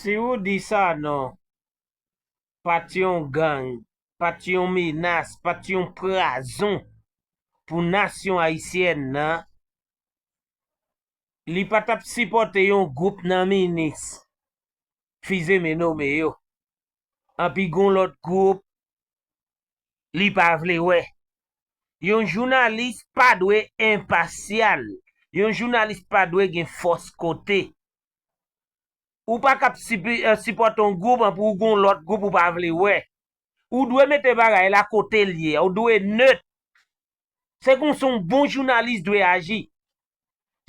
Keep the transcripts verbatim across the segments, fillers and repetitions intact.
Si Roudy Sanon pa t yon gang, pa t yon menas, pa t yon pwazon pou nasyon ayisyèn nan, li pa t ap sipòte yon gwoup nan minis Fils-Aimé nome yo. Anpi gon lòt gwoup li pa vle wè. Yon jounalis pa dwe enpasyal. Yon jounalis pa dwe gen fòs kote. Ou pa kab sipi- eh, sipòte yon gwoup anpi w gon lòt gwoup ou pa vle wè. Ou dwe mete bagay la kote l ye a. Ou dwe nèt. Se konsa yon bon jounalis dwe aji.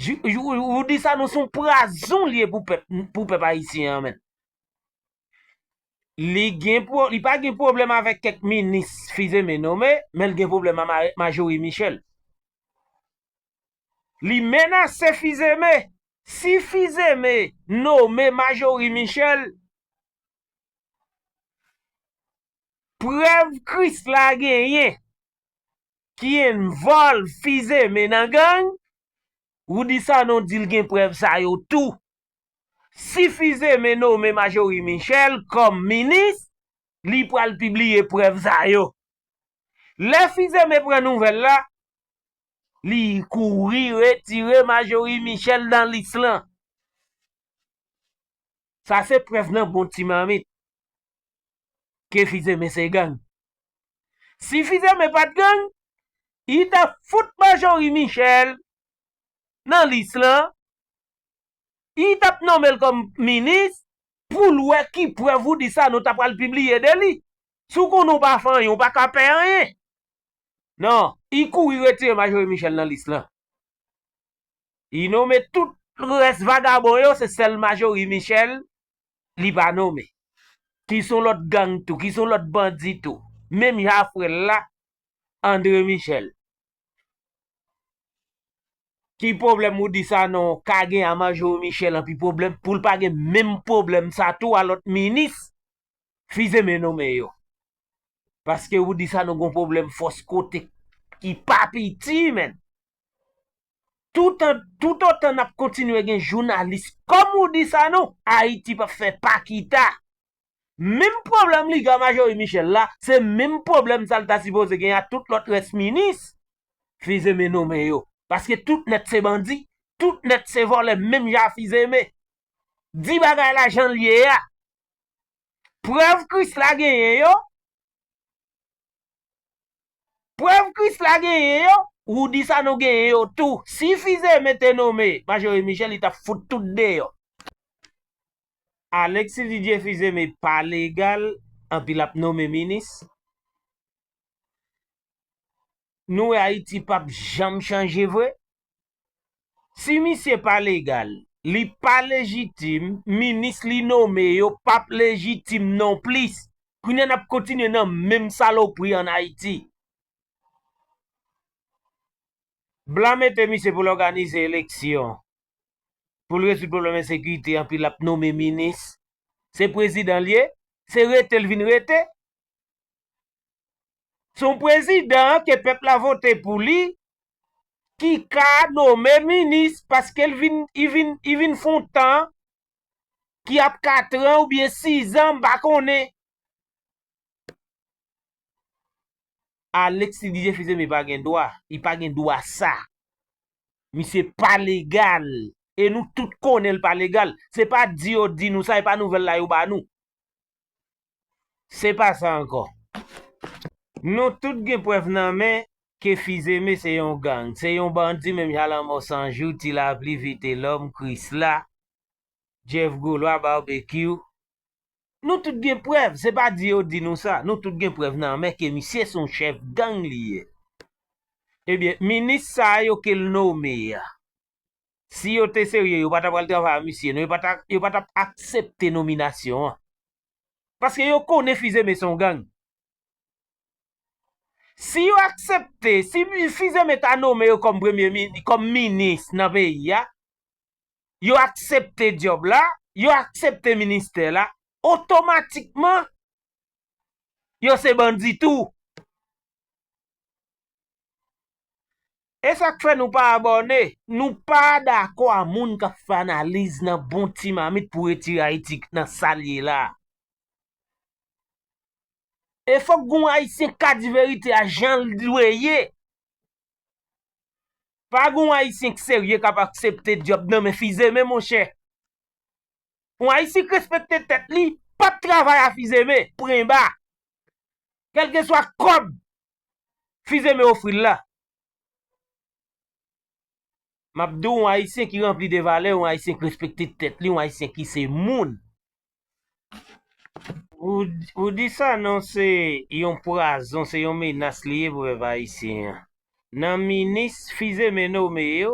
Jou- jou- Roudy Sanon se yon pwazon li ye pou pèp, pou pèp ayisyen an, menn. Li gen pwo- li pa gen pwoblèm avèk kèk minis Fils-Aimé nome, men l gen pwoblèm ak Ma- Marjorie Michel. Li menase Fils-Aimé. Si Fils-Aimé nome Marjorie Michel, prèv Krisla genyen ki envòlv Fils-Aimé nan gang, Roudy Sanon di l gen prèv sa yo tou. Si Fils-Aimé nome Marjorie Michel kòm minis, li pral pibliye prèv sa yo. Lè Fils-Aimé pran nouvèl la, li kouri retire Marjorie Michel nan lis lan. Sa se prèv nan bon ti mamit ke Fils-Aimé se gang. Si Fils-Aimé pa t gang, li t ap fout Marjorie Michel nan lis lan, li t ap nonmen l kòm minis pou l wè ki prèv Roudy Sanon ta pral pibliye de li. Si w konnen w pa fè anyen, w pa ka pè anyen. Non, li kouri retire Marjorie Michel nan lis lan. Li nonmen tout rès vagabon yo, se sèl Marjorie Michel li pa nonmen. Ki se yon lòt gang tou, ki se yon lòt bandi tou. Menm jan a frè l la, André Michel. Ki pwoblèm Roudy Sanon ka gen a Marjorie Michel anpi pwoblèm pou l pa gen menm pwoblèm sa tou a lòt minis Fils-Aimé nonmen yo? Paske Roudy Sanon gon pwoblèm fòs kote ki pa piti, menn. Toutan, toutotan n ap kontinye gen jounalis kòm Roudy Sanon, Ayiti p ap fè pa kita. Menm pwoblèm li gen a Marjorie Michel la, se menm pwoblèm sa l ta sipoze gen a tout lòt rès minis Fils-Aimé nonmen yo. Paske tout nèt se bandi, tout nèt se vòlè, menm jan a Fils-Aimé. Di bagay la jan l ye a. Prèv Krisla genyen yo. Prèv Krisla genyen yo, Roudy Sanon genyen yo tou. Si Fils-Aimé te nonmen Marjorie Michel, li t ap fout tout deyò. Alexis Didier Fils-Aimé pa legal, anpi l ap nonmen minis. Nou wè Ayiti p ap janm chanje vre. Si misye pa legal, li pa lejitim, minis li nonmen yo p ap lejitim nonplis. Kounye a n ap kontinye nan menm salopri ann Ayiti. Blan mete misye pou l òganize eleksyon, pou l rezoud pwoblèm ensekirite, anpi l ap nonmen minis. Se prezidan l ye, se rete l vin rete. Se yon prezidan ke pèp la vote pou li, ki ka nonmen minis, paske l vin, li vin, li vin fè yon tan ki ap kat an oubyen sis an, m pa konnen. Alexis Didier Fils-Aimé pa gen dwa, li pa gen dwa sa. Misye pa legal. E nou tout konnen l pa legal. Se pa di yo di nou sa, e pa nouvèl la yo ba nou. Se pa sa ankò. Nou tout gen prèv nan men ke Fils-Aimé se yon gang, se yon bandi menm jan Lanmò San Jou, Ti Lapli, Vitelòm, Krisla, Jeff Gaulois, Barbecue. Nou tout gen prèv, se pa di yo di nou sa. Nou tout gen prèv nan men ke misye se yon chèf gang li ye. Ebyen, minis sa yo ke l nome a, si yo te serye, yo pa ta pral travay a misye, non, yo pa ta, yo pa t ap aksepte nominasyon an. Paske yo konnen Fils-Aimé se yon gang. Si yo aksepte, si Fils-Aimé ta nonmen yo kòm premye mini-, kòm minis nan peyi a, yo aksepte djòb la, yo aksepte ministè la, otomatikman, yo se bandi tou. E sa k fè nou pa abòne. Nou pa dakò a moun k ap fè analiz nan bon ti mamit pou retire Ayiti nan sa l ye la. E fòk gon Ayisyen ka di verite a jan l dwe ye. Pa gon Ayisyen k serye k ap aksepte djòb nan men Fizeme, monchè. Yon Ayisyen k respekte tèt li p ap travay a Fizeme, pran enba. Kèlkeswa kòb Fizeme ofri l la. M ap di w, yon Ayisyen ki ranpli de valè, yon Ayisyen ki respekte tèt li, yon Ayisyen ki se moun. Ou, ou di sa non, se yon pwazon, se yon menas li ye pou pèp ayisyen an. Nan minis Fizeme nome yo,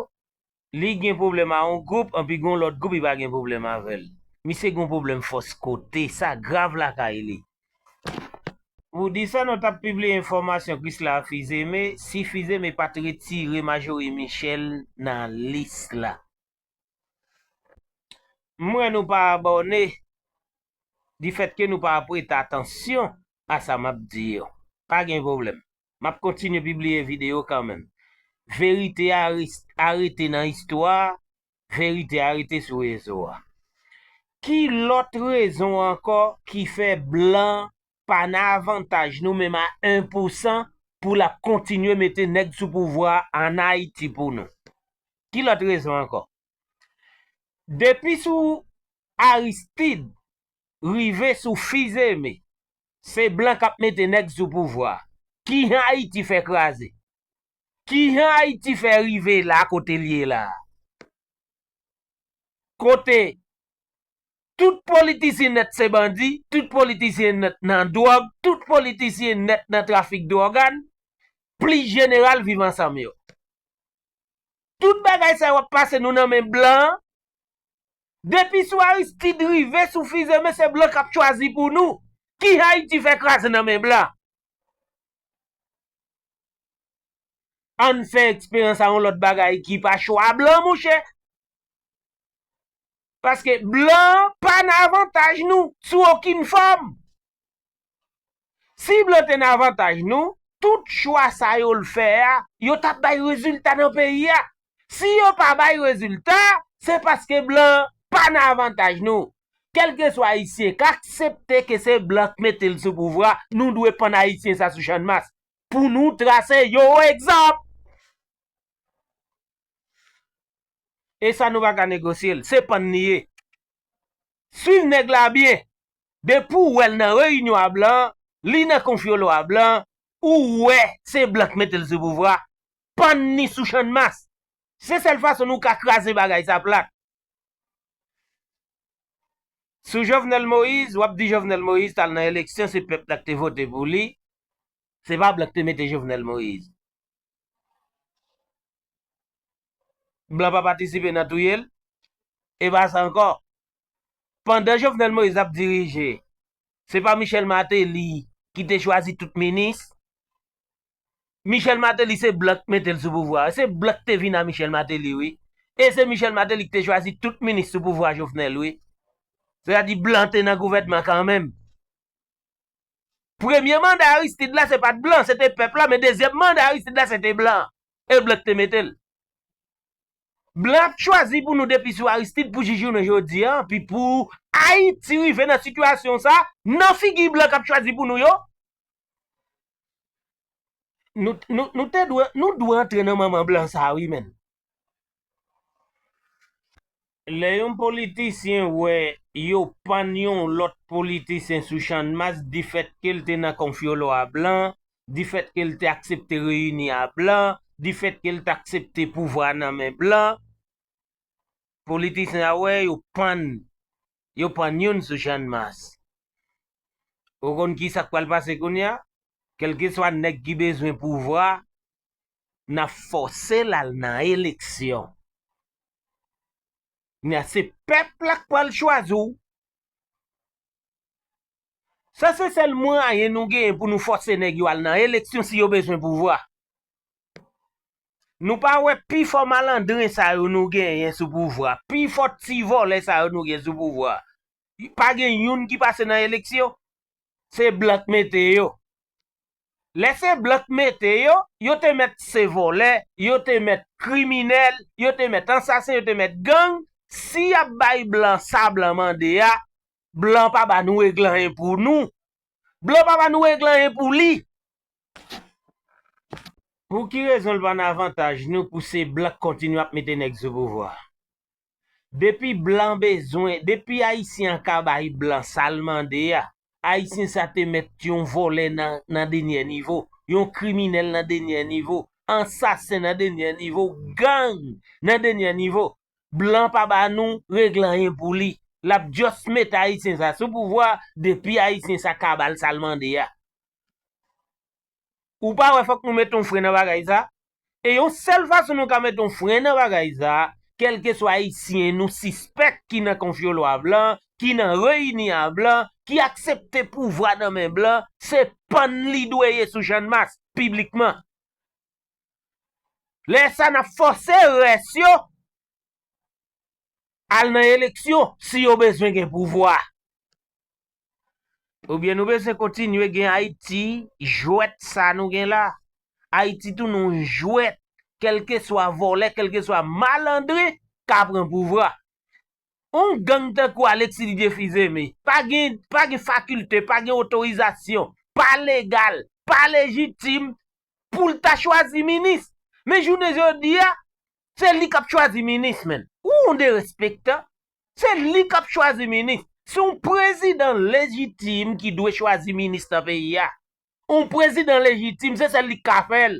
li gen pwoblèm a yon gwoup, anpi gen yon lòt gwoup li pa gen pwoblèm avè l. Misye gen yon pwoblèm fòs kote, sa grav lakay li. Pou di sa, nou t ap pibliye enfòmasyon Krisla Fizeme, si Fizeme pa t retire Majorie Michel nan lis la. M wè nou pa abòne, difèt ke nou pa prete atansyon a sa m ap di yo. Pa gen pwoblèm. M ap kontinye pibliye videyo kanmenm. Verite a res-, a rete nan istwa, verite a rete sou rezo a. Ki lòt rezon ankò ki fè blan pa nan avantaj nou menm a en pousan pou l ap kontinye mete nèg sou pouvwa an Ayiti pou nou? Ki lòt rezon ankò? Depi sou Aristide rive sou Fizeme, se blan k ap mete nèg sou pouvwa. Kijan Ayiti fè kraze? Kijan Ayiti fè rive la kote l ye la? Kote tout politisyen nèt se bandi, tout politisyen nèt nan dwòg, tout politisyen nèt nan trafik dògàn, plis jeneral Viv Ansanm yo. Tout bagay sa yo ap pase nou nan men blan an. Depi sou Aristide rive sou Fizeme, se blan k ap chwazi pou nou. Kijan Ayiti fè kraze nan men blan? Ann fè eksperyans a yon lòt bagay ki pa chwa blan, monchè. Paske blan pa nan avantaj nou sou okenn fòm. Si blan te nan avantaj nou, tout chwa sa yo l fè a, yo t ap bay rezilta nan peyi a. Si yo pa bay rezilta, se paske blan pa nan avantaj nou. Kèlkeswa Ayisyen k aksepte ke se blan k mete l sou pouvwa, nou dwe pann Ayisyen sa sou channmas. Pou nou trase yo egzanp. E sa nou pa ka negosye l, se pann li ye. Swiv nèg la byen. Depi w wè l nan reyinyon a blan, li nan konfyolo a blan, ou wè se blan k mete l sou pouvwa, pann li sou channmas. Se sèl fason nou ka kraze bagay sa plat. Sou Jovenel Moïse, w ap di Jovenel Moïse t al nan eleksyon, se pèp la k te vote pou li, se pa blan k te mete Jovenel Moïse. Blan pa patisipe nan touye l. E pa sa ankò. Pandan Jovenel Moïse ap dirije, se pa Michel Martelly ki te chwazi tout minis. Michel Martelly se blan k mete l sou pouvwa. Se blan k te vin a Michel Martelly, wi. E se Michel Martelly ki te chwazi tout minis sou pouvwa Jovenel, wi. Sètadi blan te nan gouvènman kanmenm. Premye manda Aristide la, se pa t blan, se te pèp la, men dezyèm manda Aristide la, se te blan. E blan k te mete l. Blan ap chwazi pou nou depi sou Aristide pou jis jounen jodi a, anpi pou Ayiti rive nan sitiyasyon sa, nan figi blan k ap chwazi pou nou yo. Nou, nou, nou te dwe, nou dwe antre nan manman blan sa, wi, menn. Lè yon politisyen wè yo pann yon lòt politisyen sou channmas, difèt ke l te nan konfyolo a blan, difèt ke l te aksepte reyini a blan, difèt ke l te aksepte pouvwa nan men blan, politisyen a wè yo pann, yo pann youn sou channmas. Ou konn ki sa k pral pase kounye a? Kèlkeswa nèg ki bezwen pouvwa, n ap fòse l al nan eleksyon. Kounye a, se pèp la k pral chwazi w. Sa se sèl mwayen nou genyen pou nou fòse nèg yo al nan eleksyon si yo bezwen pouvwa. Nou pa wè pifò malandren sa yo nou genyen sou pouvwa, pifò ti vòlè sa yo nou gen sou pouvwa. Pa gen youn ki pase nan eleksyon. Se blan k mete yo. Lè se blan k mete yo, yo te mèt se vòlè, yo te mèt kriminèl, yo te mèt ansasen, yo te mèt gang. Si y ap bay blan sa blan mande a, blan pa ba nou regle anyen pou nou. Blan pa ba nou regle anyen pou li. Pou ki rezon l pa nan avantaj nou pou se blan k kontinye ap mete nèg sou pouvwa? Depi blan bezwen, depi Ayisyen an ka bay blan sa l mande a, Ayisyen sa te mèt yon vòlè nan, nan dènyè nivo, yon kriminèl nan dènyè nivo, ansasen nan dènyè nivo, gang nan dènyè nivo. Blan pa ba nou regle anyen pou li. L ap just mete Ayisyen sa sou pouvwa, depi Ayisyen sa ka ba l sa l mande a. Ou pa wè fòk nou mete yon fren nan bagay sa? E yon sèl fason nou ka mete yon fren nan bagay sa, kèlkeswa Ayisyen nou sispèk ki nan konfyolwa blan, ki nan reyini a blan, ki aksepte pouvwa nan men blan, se pann li dwe ye sou Channmas, piblikman. Lè sa n ap fòse rès yo al nan eleksyon si yo bezwen gen pouvwa. Oubyen nou bezwen kontinye gen Ayiti jwèt sa nou gen la? Ayiti tounen yon jwèt, kèlkeswa vòlè, kèlkeswa malandren ka pran pouvwa. Yon gang tankou Alexis Didier Fils-Aimé pa gen, pa gen fakilte, pa gen otorizasyon, pa legal, pa lejitim pou l ta chwazi minis. Men jounen jodi a, se li k ap chwazi minis, menn. Ou yon derespektan. Se li k ap chwazi minis. Se yon prezidan lejitim ki dwe chwazi minis nan peyi a. Yon prezidan lejitim, se sèl li k ka fè l.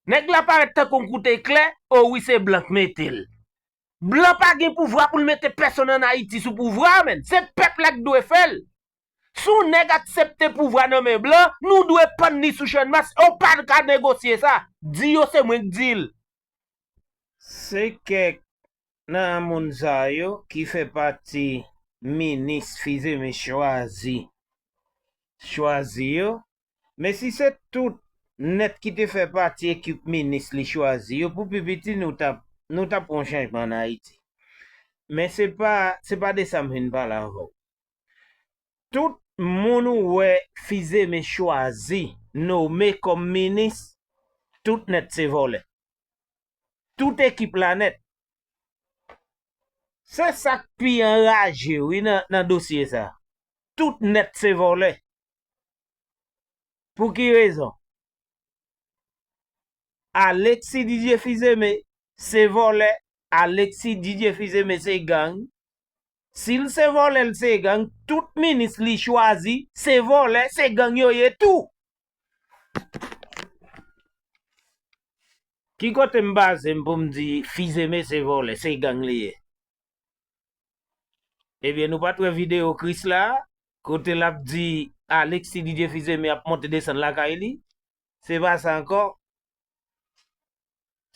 Nèg la parèt tankou yon kout eklè, o wi, se blan k mete l. Blan pa gen pouvwa pou l mete pèsonn ann Ayiti sou pouvwa, menn. Se pèp la k dwe fè l. Si yon nèg aksepte pouvwa nan men blan, nou dwe pann li sou Channmas, yo pa ka negosye sa. Di yo se mwen k di l. Se kèk nan moun sa yo ki fè pati minis Fils-Aimé chwazi, chwazi yo. Men si se tout nèt ki te fè pati ekip minis li chwazi yo, pou pi piti nou t ap, nou t ap pran chanjman ann Ayiti. Men se pa, se pa de sa m vin pale avè w. Tout moun ou wè Fils-Aimé chwazi, nome kòm minis, tout nèt se vòlè. Tout ekip la nèt. Se sa k pi anraje, wi, nan, nan dosye sa. Tout nèt se vòlè. Pou ki rezon? Alexis Didier Fils-Aimé se vòlè, Alexis Didier Fils-Aimé se gang. Si l se vòlè, l se gang, tout minis li chwazi, se vòlè, se gang yo ye tou. Ki kote m baze m pou m di Fils-Aimé se vòlè, se gang li ye? Ebyen, nou pa t wè videyo Chris la, kote l ap di Alexis Didier Fils-Aimé ap monte desann lakay li? Se pa sa ankò.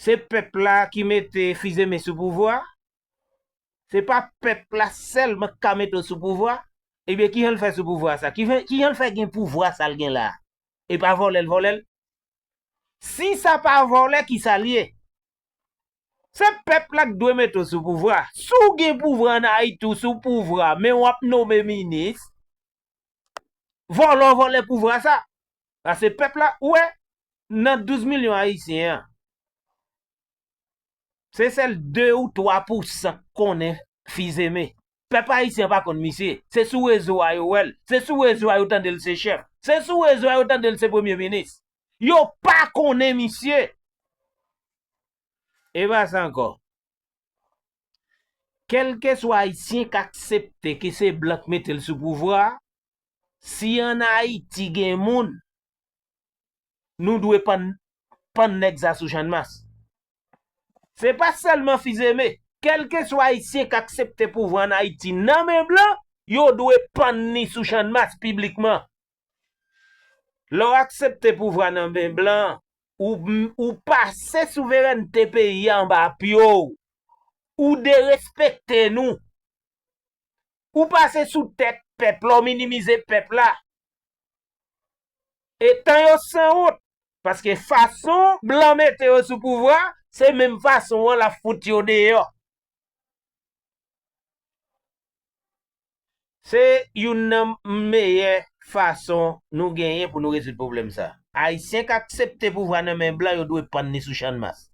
Se pèp la ki mete Fils-Aimé sou pouvwa. Se pa pèp la sèlman k ka mete w sou pouvwa. Ebyen, kijan l fè sou pouvwa sa? Kijan, kijan l fè gen pouvwa sa l gen la? E pa vòlè l vòlè l? Si sa pa vòlè, kisa l ye? Se pèp la k dwe mete w sou pouvwa. Si w gen pouvwa ann Ayiti, w sou pouvwa, men w ap nome minis, vòlè w vòlè pouvwa sa. Paske pèp la, ou wè, nan douz milyon ayisyen an, se sèl de ou twa pousan k konnen Fils-Aimé. Pèp ayisyen an pa konn misye. Se sou rezo a yo wè l. Se sou rezo a yo tande l se chèf. Se sou rezo a yo tande l se premye minis. Yo pa konnen misye. E pa sa ankò. Kèlkeswa ayisyen k aksepte ke se blan k mete l sou pouvwa a, si ann Ayiti gen moun, nou dwe pann, pann nèg sa sou Channmas. Se pa sèlman Fils-Aimé. Kèlkeswa ayisyen k aksepte pouvwa ann Ayiti nan men blan, yo dwe pann li sou Channmas piblikman. Lè w aksepte pouvwa nan men blan, ou, ou pase souverènte peyi a anba pye w. Ou derespekte nou. Ou pase sou tèt pèp la, w minimize pèp la. E tan yo sanwont, paske fason blan mete yo sou pouvwa, se menm fason an l ap fout yo deyò. Se youn nan meyè fason nou genyen pou nou rezoud pwoblèm sa. Ayisyen k aksepte pouvwa nan men blan yo dwe pann li sou Channmas.